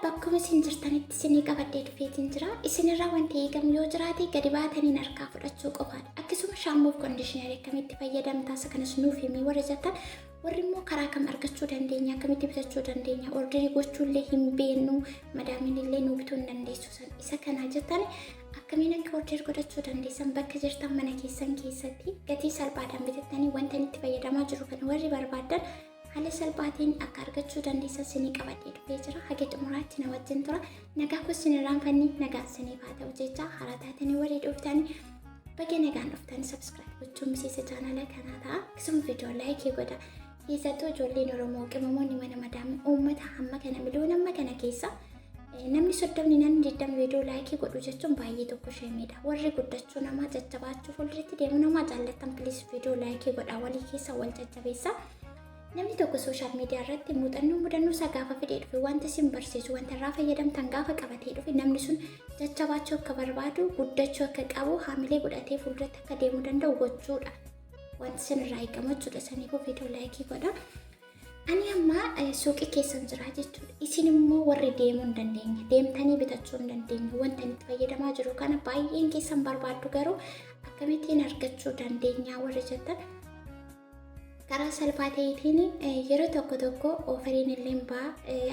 Bakkuma isin jirtanitti isinii qabadhee dhufeetiin jira. Isinirraa wanti eegamu yoo jiraate gadi baataniin harkaa fudhachuu qofaadha. Akkasuma shaampoof conditionerii akkamitti fayyadamtaa, isa kanas nuuf himii warra jettan, warri immoo karaa kam argachuu dandeenya, akkamitti bitachuu dandeenya, orderii gochuullee hin beeknu, madaamiin illee nuu bituu hin dandeessu san isa kana jettan, akkamiin akka order godhachuu dandeessan, bakka jirtan mana keessan keessatti gatii salphaadhaan bitattanii wanta itti fayyadamaa jiru kana warri barbaaddan haala salphaatiin akka argachuu dandeessan sinii qabadhee dhufee jira. Haga xumuraatti na wajjin tura. Nagaa koo sin irraanfanni, nagaa siniif haa ta'u jecha, haaraa taatanii warri dhuftanii baga nagaan dhuftan. Subscribe gochuun miseensa chaanala kanaa ta'a. Akkasuma viidiyoo like godha. Keessattuu ijoolleen Oromoo qimamoonni mana madaamii, uummata hamma kana miliyoona hamma kana keessa namni 30, namni 20 viidiyoo like godhu jechuun baay'ee tokko sheemiidha. Warri guddachuu namaa, jajjabaachuu, fuulduratti deemuu namaa jaallattan, please viidiyoo like godha, walii keessa wal jajjabeessa. Namni tokko social media irratti muuxannoo mudannoo isaa gaafa fidee dhufe, wanta isin barsiisu, wanta irraa fayyadamtan gaafa qabatee dhufe, namni sun jajjabaachuu akka barbaadu, guddachuu akka qabu, haamilee godhatee fuulduratti akka deemuu danda'u gochuudha. Wanti isin irraa eegamu jechuudha. Saniifuu viidiyoo like godha. Ani amma suuqii keessan jira jechuudha. Isin immoo warri deemuu hin dandeenye, deemtanii bitachuu hin dandeenye, wanta itti fayyadamaa jiru kana baay'een keessan barbaaddu, garuu akkamittiin argachuu dandeenya warri jettan, karaa salphaa ta'eetiin yeroo tokko tokko offeriin illee ba'a,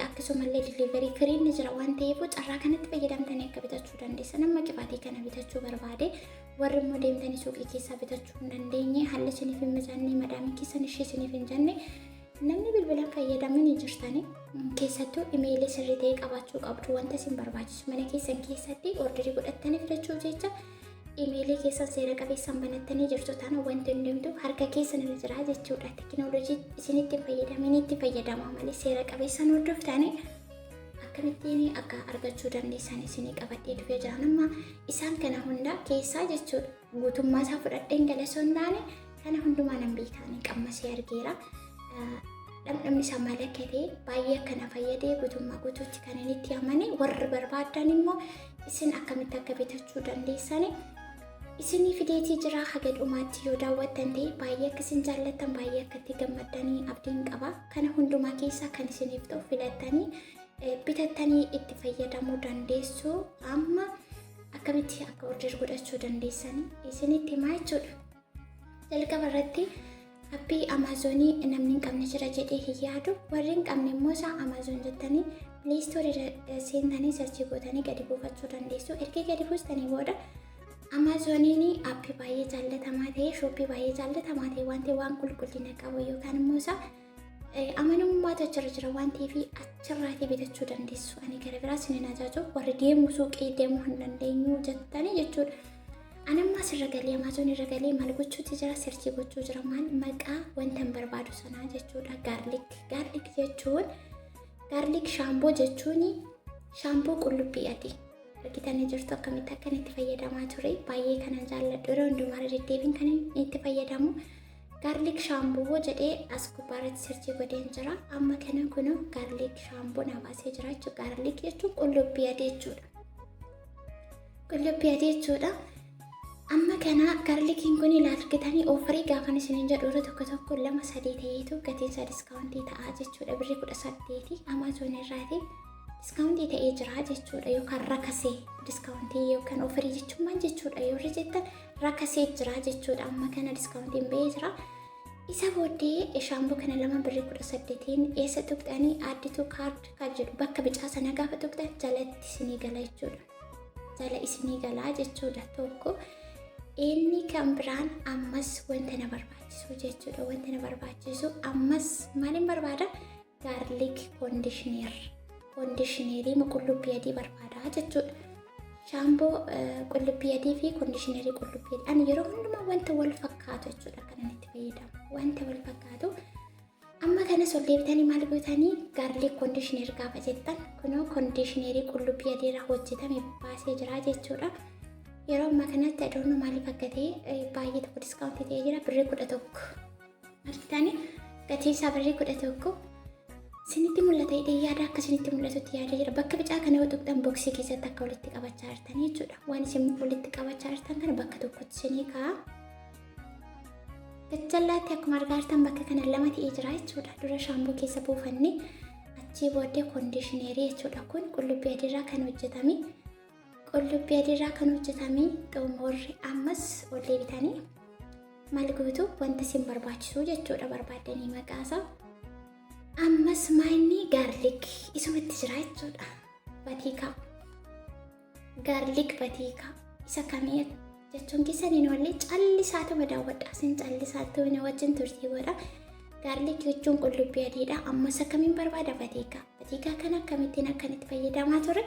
akkasumallee delivery freeiin ni jira waan ta'eef, carraa kanatti fayyadamtanii akka bitachuu dandeessan. Amma qibaatii kana bitachuu barbaade. Warri immoo deemtanii suuqii keessaa bitachuu hin dandeenye, haalli isiniif hin mijanne, madaamii keessan ishee isiniif hin jenne, namni bilbilaan fayyadamin hin jirtani, keessattuu imeelii sirrii ta'e qabaachuu qabdu. Wanta isin barbaachisu mana keessan keessatti orderii godhattanii fidachuuf jecha imeelii keessan seera qabeessaan banattanii jirtu taana, wanti hundumtuu harka keessan irra jira jechuudha. Tekinooloojii isinitti hin fayyadamin itti fayyadamaa malee, seera qabeessaan hordoftanii akkamittiin akka argachuu dandeessan isinii qabadhee dhufee jira. Amma isaan kana hunda keessaa jechuudha. Guutummaa isaa fudhadheen gala osoo hin taane, kana hundumaa nan beekaanii qammasee argeera. Dhamdhamni isaa maal akka ta'e, baay'ee akka na fayyade guutummaa guutuutti kan inni itti amane, warri barbaadan immoo isin akkamitti akka bitachuu dandeessan isinii fideetii jira. Haga dhumaatti yoo daawwattan ta'e, baay'ee akka isin jaallattan, baay'ee akka itti gammaddanii abdiin qaba. Kana hundumaa keessaa kan isiniif ta'u filattanii bitattanii itti fayyadamuu dandeessu. Amma akkamitti akka order godhachuu dandeessan isinitti himaa jechuudha. Jalqaba irratti appii Amazonii namni hin qabne jira jedhee hin yaadu. Warri hin qabne immoo isaa Amazon jettanii Play Store seentanii search gootanii gadi buufachuu dandeessu. Erga gadi buustanii booda, Amazoniin appii baay'ee jaallatamaa ta'e, shopii baay'ee jaallatamaa ta'e waan ta'e, waan qulqullina qabu yookaan immoo isaa amanamummaatu achirra jira waan ta'eef, achirraatii bitachuu dandeessu. Ani gara biraas ni ajaaju, warri deemu suuqii deemuu hin dandeenyu jettanii jechuudha. Ani amma asirra galee, Amazon irra galee maal gochuutti jira? Search gochuu jira. Maal? Maqaa wanta hin barbaadu sanaa jechuudha. Garlic. Garlic jechuun, garlic shampoo jechuun shaampoo qullubbii adii. Argitanii jirtu akkamitti akkan itti fayyadamaa ture. Baay'ee kanan jaalladhu, yeroo hundumaa irra deddeebiin kan itti fayyadamu. Garlic shampoo jedhee as gubbaarratti search godheen jira. Amma kana kunoo garlic shampoo na baasee jira jechuudha. Garlic jechuun qullubbii adii jechuudha. Qullubbii adii jechuudha. Amma kana garliciin kun ilaal argitanii, offerii gaafan isiniin jedhu, yeroo tokko tokko lama sadii ta'eetu gatiin isaa discountii ta'a jechuudha. Birrii 18 Amazon irraati discountii ta'ee jira jechuudha. Yookaan rakasee, discountii yookaan offerii jechuun maal jechuudha yoo jettan, rakasee jira jechuudha. Amma kana discountiin ba'ee jira. Isa booddee shaamboo kana lama birrii 18n eessa tuqxanii? Add to cart kan jedhu bakka bicaa sana gaafa tuqxan jalatti isinii gala jechuudha. Jala isinii galaa jechuudha tokko. Inni kan biraan ammas wanta na barbaachisu jechuudha. Wanta na barbaachisu ammas maaliin barbaada? Garlic conditioner. Conditionerii qullubbii adii barbaada jechuudha. Shaamboo qullubbii adii fi conditionerii qullubbii adii. Ani yeroo hundumaa wanta wal fakkaatu jechuudha kan inni itti fayyadamu. Wanta wal fakkaatu. Amma kanas ol deebitanii maal gootanii? Garlic conditioner gaafa jettan, kunoo conditionerii qullubbii adii irraa hojjetame baasee jira jechuudha. Yeroo ammaa kanatti adoonuu maaliif akka ta'e baay'ee tokko discountii ta'ee jira, birrii 11. Argitanii, gatiin isaa birrii 11. Isinitti mul'ata jedhee yaada, akka isinitti mul'atutti yaada jira. Bakka bicaa kana yoo tuqxan, boxii keessatti akka walitti qabachaa jirtanii jechuudha. Waan isin walitti qabachaa jirtan kana bakka tokkotti isinii kaa'a. Gajjallaatti akkuma argaa jirtan bakka kana lama ta'ee jira jechuudha. Dura shaamboo keessa buufanne Achii booddee conditionerii jechuudha. Kun qullubbii adiirraa kan hojjetame. Qullubbii adiirraa kan hojjetame xumurri ammas ol deebitanii maal gootu, wanta isin barbaachisu jechuudha barbaaddanii maqaasaa. Ammas maayinni garlic isumatti jira jechuudha. Vatiikaa. Garlic vatiikaa isa kamii jechuun keessan hin oolle, callisaatuma daawwadha. Isin callisaatuma na wajjin turtii godha. Garlic jechuun qullubbii adiidha. Ammas akkamiin barbaada? Vatiikaa. Vatiikaa kana akkamittiin akkan itti fayyadamaa ture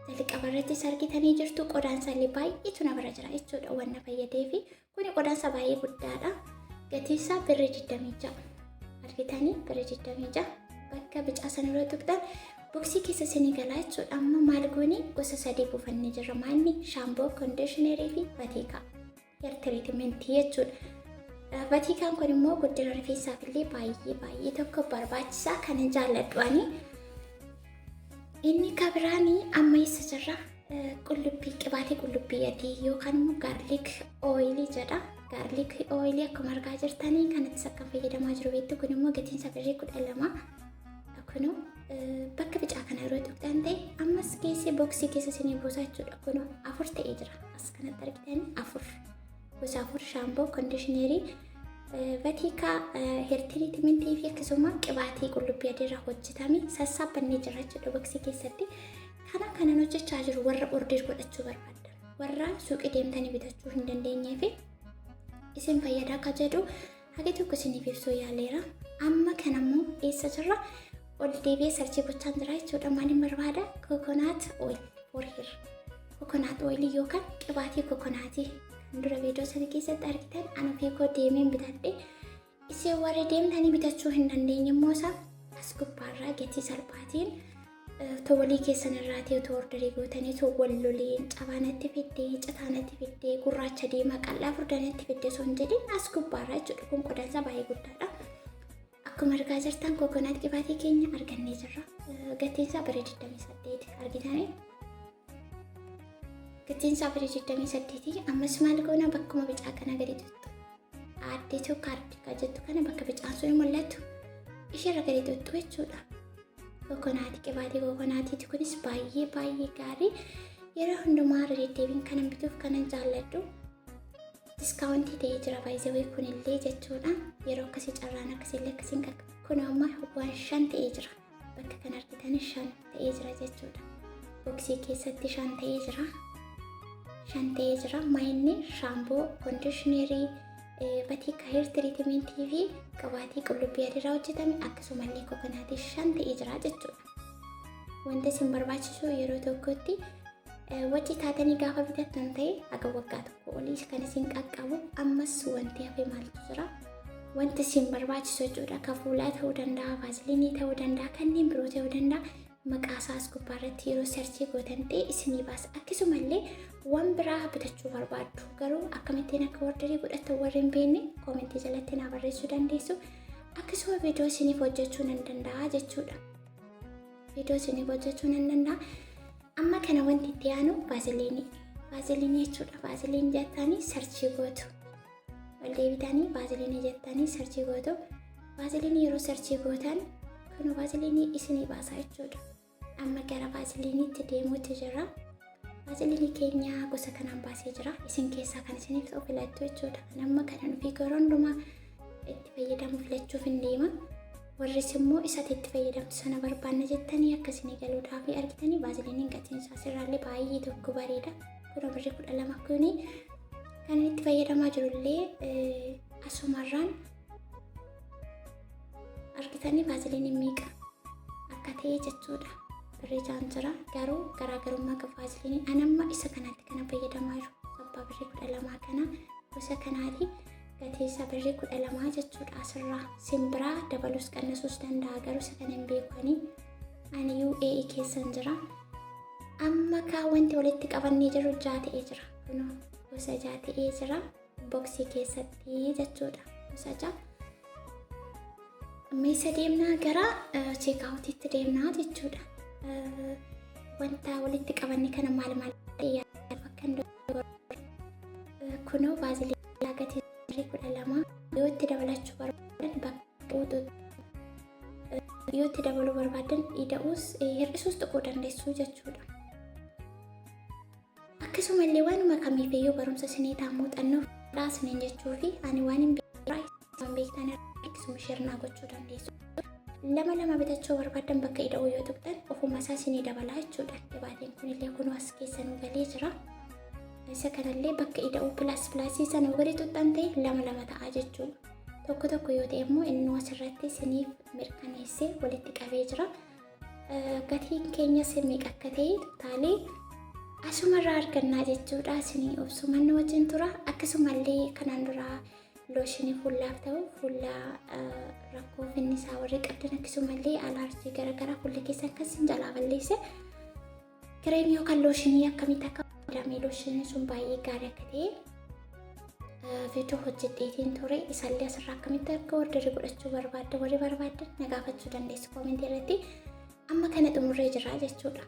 jalqaba irrattis argitanii jirtu. Qodaan isaallee baay'eetu na bira jira jechuudha wanna fayyadeefi. Kuni qodaansa baay'ee guddaadha. Gatiin isaa birrii 26. Argitanii, birrii 26 bakka bicaa sana irra tuqxan boxii keessa isinii galaa jechuudha. Amma maal goone? Gosa sadii buufannee jirra. Maalni? Shampoo, conditionerii fi vatiikaa. Hair treatmentii jechuudha. Vatiikaan kun immoo guddina rifeensaaf illee baay'ee baay'ee tokko barbaachisaa, kan jaalladhu ani. Inni kabiraanii amma eessa jirra? Qullubbii, qibaatii qullubbii adii yookaan immoo garlic oilii jedha. Garlic oilii akkuma argaa jirtanii kanattis akka fayyadamaa jiru beektu. Kun immoo gatiin isaa birrii 12. Kunoo bakka bicaa kana yeroo tuqxan ta'e ammas keessee boxii keessa isinii buusaa jechuudha. Kunoo afur ta'ee jira. As kanatti argitanii afur. Gosa afur: shampoo, conditionerii, vatiikaa, hair treatmentii fi akkasuma qibaatii qullubbii adiirraa hojjetame sassaabbannee jira jechuudha boxii keessatti. Kana kanan hojjechaa jiru warra order godhachuu barbaadan, warra suuqii deemtanii bitachuu hin dandeenyee fi isin fayyada akka jedhu hagi tokko isiniif ibsuu yaaleera. Amma kanammoo eessa jirra? Ol deebi'ee search gochaan jira jechuudha. Maaliin barbaada? Coconut oil for hair. Coconut oil yookaan qibaatii coconutii kan dura viidiyoo sana keessatti argitan an ofii koo deemeen bitadhe. Isin warri deemtanii bitachuu hin dandeenye immoo isa as gubbaarraa gatii salphaatiin otoo walii keessan irraatii otoo orderii gootanii, otoo wal loliin cabaanatti fiddee, citaanatti fiddee, gurraacha, diimaa, qal'aa, furdaanatti fiddee osoo hin jedhin as gubbaarraa jechuudha. Kun qodaansaa baay'ee guddaadha. Akkuma argaa jirtan coconut qibaatii keenya argannee jirra. Gatiin isaa birrii 28 argitanii. Gatiin isaa birrii 28. Ammas maal goona? Bakkuma bicaa kana gadi tuttu. Add to cart kan jettu kana, bakka bicaan sun mul'atu isheerra gadi tuttu jechuudha. Coconutii, qibaatii coconutiiti kunis baay'ee baay'ee gaarii. Yeroo hundumaa irra deddeebiin kanan bituuf kanan jaalladhu. Discountii ta'ee jira baay'ee kunillee jechuudha. Yeroo akkasii carraan akkasiillee akkasiin qaqqabu. Kun amma waan shan ta'ee jira. Bakka kan argitan shan ta'ee jira jechuudha. Boxii keessatti shan ta'ee jira. Shan ta'ee jira. Maayinni shampoo, conditionerii, vatiikaa, hair treatmentii fi qibaatii qullubbii adiirraa hojjetame akkasumallee coconutii shan ta'ee jira jechuudha. Wanta isin barbaachisu yeroo tokkotti wajji taatanii gaafa bitattan ta'e haga waggaa tokko olii kan isin qaqqabu. Ammas wanti hafe maaltu jira? Wanti isin barbaachisu jechuudha. Ka fuulaa ta'uu danda'a, vaselinii ta'uu danda'a, kanneen biroo ta'uu danda'a. Maqaa isaas gubbaarratti yeroo search gootan ta'e isinii baasa. Akkasumallee waan biraa bitachuu barbaaddu garuu akkamittiin akka orderii godhattan warri hin beekne commentii jalatti naa barreessuu dandeessu. Akkasuma viidiyoo isiniif hojjechuu nan danda'a jechuudha. Viidiyoo isiniif hojjechuu nan danda'a. Amma kana wanti itti aanu vaselinii. Vaselinii jechuudha. Vaseline jettanii search gootu. Ol deebitanii vaselinii jettanii search gootu. Vaselinii yeroo search gootan kun vaselinii isinii baasa jechuudha. Amma gara vaseliniitti deemuutti jira. Vaselinii keenya gosa kanaan baasee jira. Isin keessaa kan isiniif ta'u filattu jechuudha. Kan amma kanan ofii yeroo hundumaa itti fayyadamu filachuuf hin deema. Warris immoo isatti itti fayyadamtu sana barbaanna jettanii akkasinii galuudhaaf argitanii vaseliniin gatiin isaa sirraallee baay'ee tokko bareeda. Kun birrii 12. Kuni kan itti fayyadamaa jirullee asumarraan argitanii vaseliniin meeqa akka ta'e jechuudha. Birrii jaan jira, garuu garaagarummaa qaba vaseliniin. Anamma isa kanatti kana fayyadamaa jiru. Sabbaa birrii 12 kana gosa kanaati. Gatii isaa birrii 12 jechuudha asirraa. Simbiraa dabalus qannasuus danda'a, garuu isa kana hin beekani. Ani UAE keessan jira. Amma kaa wanti walitti qabannee jiru jaa ta'ee jira. Kunoo gosa jaa ta'ee jira. Boxii keessatti jechuudha. Gosa jaa. Amma isa deemnaa, gara checkoutiitti deemnaa jechuudha. Wanta walitti qabanne kana maal maal akka kunoo vaselinii gatii birrii 12 yoo itti dabalachuu barbaadan bakka Yoo itti dabaluu barbaadan ida'uus hir'isuus tuquu dandeessu jechuudha. Akkasumallee waanuma kamiifiyyuu barumsa isinii ta'a, muuxannoo fudhaa isiniin jechuu fi ani waan hin beekne beektan akkasuma share naa gochuu dandeessu. Lama lama bitachuu barbaadan bakka ida'uu yoo tuqxan ofuma isaa isinii dabalaa jechuudha. Dhibaatiin kunillee kunoo as keessa nu galee jira. Isa kanallee bakka ida'uu plus plusii sana yoo gadi tuqxan ta'e lama lama ta'a jechuudha. Tokko tokko yoo ta'e immoo inni asirratti isiniif mirkaneessee walitti qabee jira. Gatiin keenyas meeqa akka ta'e totalii asumarraa argannaa jechuudha. Isinii obsumaan nu wajjin tura. Akkasumallee kanaan dura lotionii fuulaaf ta'u, fuula rakkoo finnisaa warri qabdan, akkasumallee allergy garaagaraa fuula keessan kan isin jalaa balleesse, kireemii yookaan lotionii akkamitti akka fayyadamee lotioniin sun baay'ee gaarii akka ta'e viidiyoo hojjedheetiin ture. Isallee asirraa akkamitti akka orderii godhachuu barbaadda warri barbaaddan na gaafachuu dandeessu commentii irratti. Amma kana xumurree jira jechuudha.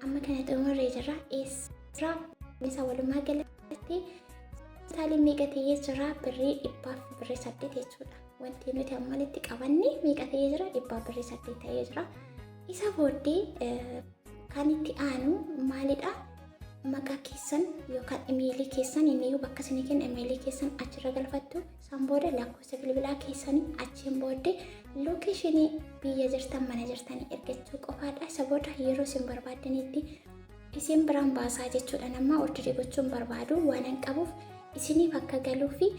Amma kana xumurree jira. Eessarraa isa walumaa galatti totalii meeqa ta'ee jira? Birrii 108 jechuudha. Wanti nuti amma walitti qabanne meeqa ta'ee jira? 108 ta'ee jira. Isa booddee kan itti aanu maalidha? Maqaa keessan yookaan imeelii keessan, inni iyyuu bakka isinii kenna, imeelii keessan achirra galfattu. Isaan booda lakkoofsa bilbilaa keessanii, achiin booddee locationii biyya jirtan, mana jirtanii ergachuu qofaadha. Isa booda yeroo isin barbaaddanitti isin biraan baasaa jechuudha. Nama orderii gochuun barbaadu waan hin qabuuf isiniif akka galuu fi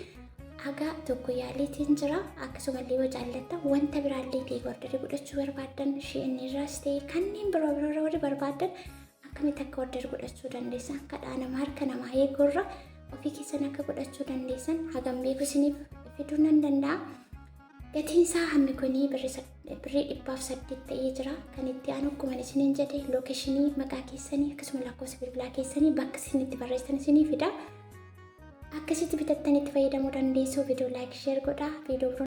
hagaa tokko yaaliitiin jira. Akkasumallee yoo jaallattan wanta biraallee ta'e orderii godhachuu barbaaddan, Shein irraas ta'e kanneen biroo biroo warri barbaaddan, akkamitti akka order godhachuu dandeessan, kadhaa nama harka namaa eeguurra ofii keessan akka godhachuu dandeessan hagam beeku isiniif fiduu nan danda'a. Gatiin isaa hammi kunii birrii 108 ta'ee jira. Kan itti aanu akkuma isiniin jedhe locationii maqaa keessanii akkasuma lakkoofsa bilbilaa keessanii bakka isin itti barreessan isinii fida. Akkasitti bitattanii itti fayyadamuu dandeessu. Viidiyoo like, share godhaa. Viidiyoo biroo